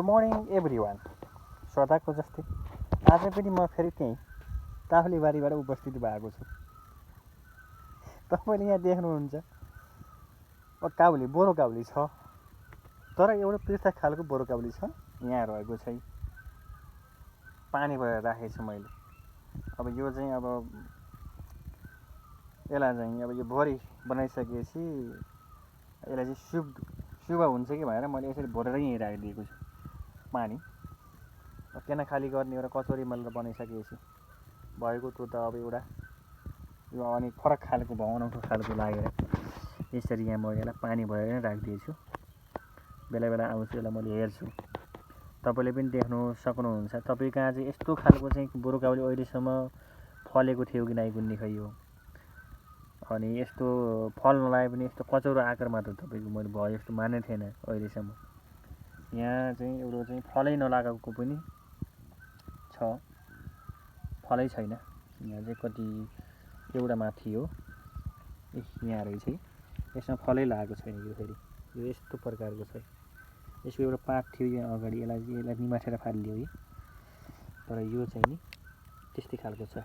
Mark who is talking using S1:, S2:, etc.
S1: Morning everyone. सदाको जस्तै आज पनि म फेरि त्यहीँ काहुलीबारीबाट उपस्थित भएको छु। तपाईँले यहाँ देख्नुहुन्छ काउली बोरो काउली छ, तर एउटा पृथक खालको बोरो काउली छ, यहाँ रहेको छैन। पानी भएर राखेको छु मैले। अब यो चाहिँ अब यसलाई चाहिँ अब यो भोरी बनाइसकेपछि यसलाई चाहिँ शुभ हुन्छ कि भनेर मैले यसरी भरेरै यहीँ राखिदिएको छु पानी। केना खाली गर्ने एउटा कचौरी मैले बनाइसकेपछि भएको त्यो त अब एउटा यो अनि फरक खालको अनौठो खालको लागेर यसरी यहाँ म यसलाई पानी भरेर नै राखिदिएछु। बेला बेला आउँछु, यसलाई मैले हेर्छु। तपाईँले पनि देख्नु सक्नुहुन्छ तपाईँ कहाँ चाहिँ यस्तो खालको चाहिँ बोरो काउली अहिलेसम्म फलेको थियो कि नाइ कुन्नी खै हो। अनि यस्तो फल नलागे पनि यस्तो कचौरो आकारमा त तपाईँको मैले भयो जस्तो मान्ने थिएन अहिलेसम्म। यहाँ चाहिँ एउटा चाहिँ फलै नलागेको पनि छ, फलै छैन। यहाँ चाहिँ कति एउटा माथि हो, यहाँ रहेछ है, यसमा फलै लागेको छैन। यो फेरि यो यस्तो प्रकारको छ। यसको एउटा पात थियो यहाँ अगाडि, यसलाई निमाठेर फालिदियो है, तर यो चाहिँ नि त्यस्तै खालको छ।